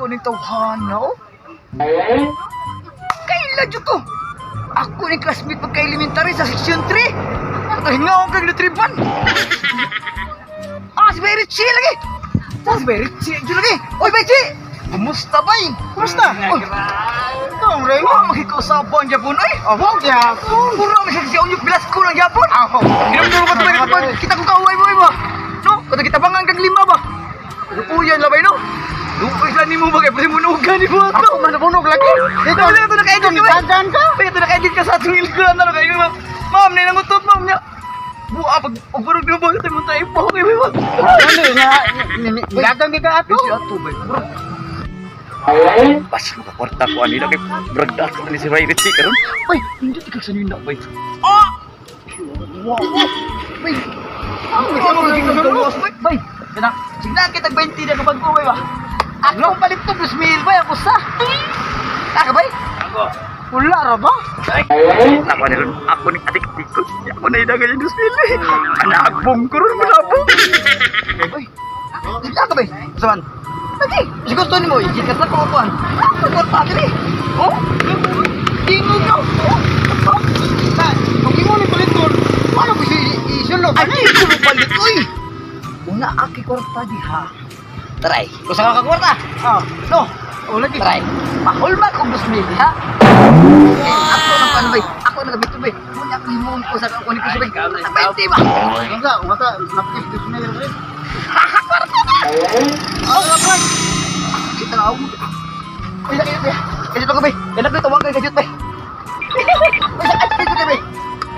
ning tawhana, oh. Kaila jud to. Ako ni classmate pagka elementary sa section 3. Ato hingaw kag nutriban. Ah, si Bay Richie lagi. Ah, si Bay Richie jud lagi. Oy, Bay Richie. Kumusta, bay? Kumusta? Oy, Ito, Ray. wa makikausapan Japon, oy. Awo, gyapon. Puro man siya si Onyok Velasco lang Japon. Aho. Hinumdum ko ito, kapag kita ko kaaway mo, ba? No? Katong kita bangang kag lima ba? Uyan labay, no? Lupoy sila nimo ba? Kaya pwede mo nugan ni mo ito. Ako man nabunog lagi. Ikaw lang ito naka-edit ka ba? Dagan ka. Kaya ito naka-edit ka sa atong ilkulan na kayo. Ma'am, ma'am, nangutot, ma'am niya. Buha, pag ubarog na ba? Ito mo tayo po. Kaya ba? Ano nga, dagan ka ato. Kasi ato ba? Pas, makakwarta ko anila kay bragda ko ni si Ray Ritchie karon. Uy, hindi ka sa nina, bay. Ah! Wow! Bay! Ang mga ginagawas, bay. Bay, kana, signa kita 20 na kapag ko, bay ba? Ako palit to 2,000, bay, ako sa. Taka, bay? Wala ra ba? Ako na ron, ako ni atik-atik ko. Ako na idagan yung 2,000, eh. Anabong ko ron, manabong. Bay, signa ka, bay. Saman. Lagi, siguro to nimo, igikas na ko kuan. Ako kwarta diri. Oh? Tingog ka. Oh. Sa, kung imo ni paliton, wala ko si isulog. Ay, ito mo palit, uy! Una, aki kwarta diha. Try. Gusto ka kwarta? Ah, No. o lagi. Try. Pahulma kong 2,000 diha. Ako nang paano, bay? Ako nang gabito, bay. Muna ako himuon ko sa kunin ko sa bay. Sa 20 ba? Unsa, unsa, napis 2,000 rin. Kwarta na! Ah, Ray. Kita na ako. Uy, laki, laki. Kasi ito ko, bay. Kailan ko tawagan kay bay. Uy, sakit ito bay.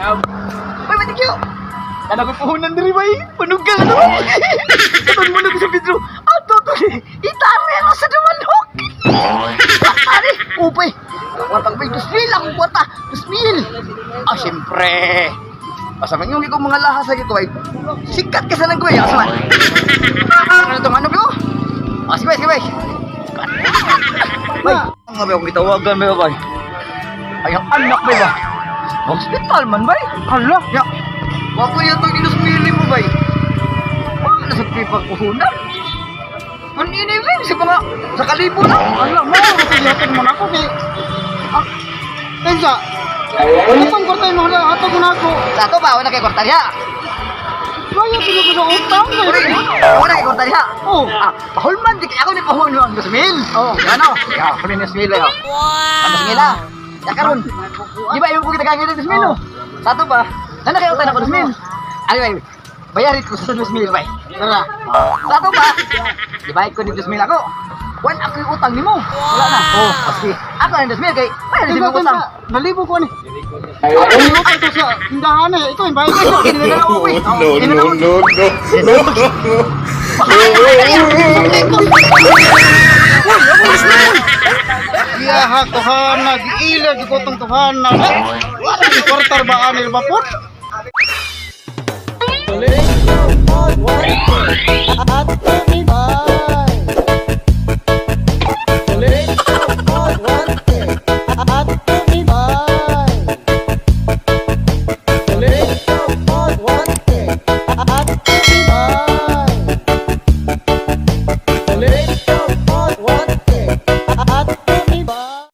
Bay, bay, thank you. Kana ko puhunan diri, bay. Panugal na to, bay. Katong mo na ko sa Pedro. Ato to. Itari ano sa dumanok. Kwarta ni. Upay. Kwarta ko, bay. 2,000 akong kwarta. 2,000. Ah, siyempre. Basta man yung ikaw mga lahas lagi ko, bay. Sikat ka sa nang ko, bay. Asa man. Ano itong ano ko? Ah, sige, bay, sige, bay. Bay, ang nga ba akong gitawagan, bay, bay. Ay, ang anak, bay, ba? Hospital man, bay. Hala. Ya, wako yung itong inusmili mo, bay. Paano sa pipagpuhunan? Ano yun, eh, bay? Sa mga, sa kalibo na. Hala, mo ko mo na ako kay. Ah, tensa. Itong kwarta mo na ato ko na ako. Sa ato ba, wala kay kwarta diha. Kaya sila ko sa utang. Uy, wala kay kwarta diha. Oh. Ah, pahulman, di kay ako ni pahulman ang 2,000. Oh. Yan, oh. Ya, kami ni 2,000, oh. Ang 2,000, ah. Ya, karon. Di ba, yung kita kagay ng 2,000, oh. Sa ato ba, nana kayo utang ako 2,000. Ay, bay, bayarin ko sa 2,000, bay. Tara. Sa ato ba, di bayad ko ni 2,000 ako. Wan ako yung utang nimo. Wala na. Oh, paski. Ako na 2,000 kay bayarin Tensa, mo utang. tensa. Nalibo ko ni. Ay, utang to sa tindahan eh. Ito yung bayad ko. No, no, no, no, no. Iyaha tuhana, giila gi ko tong tuhana. Wala ni kwartar ba anil ba po? At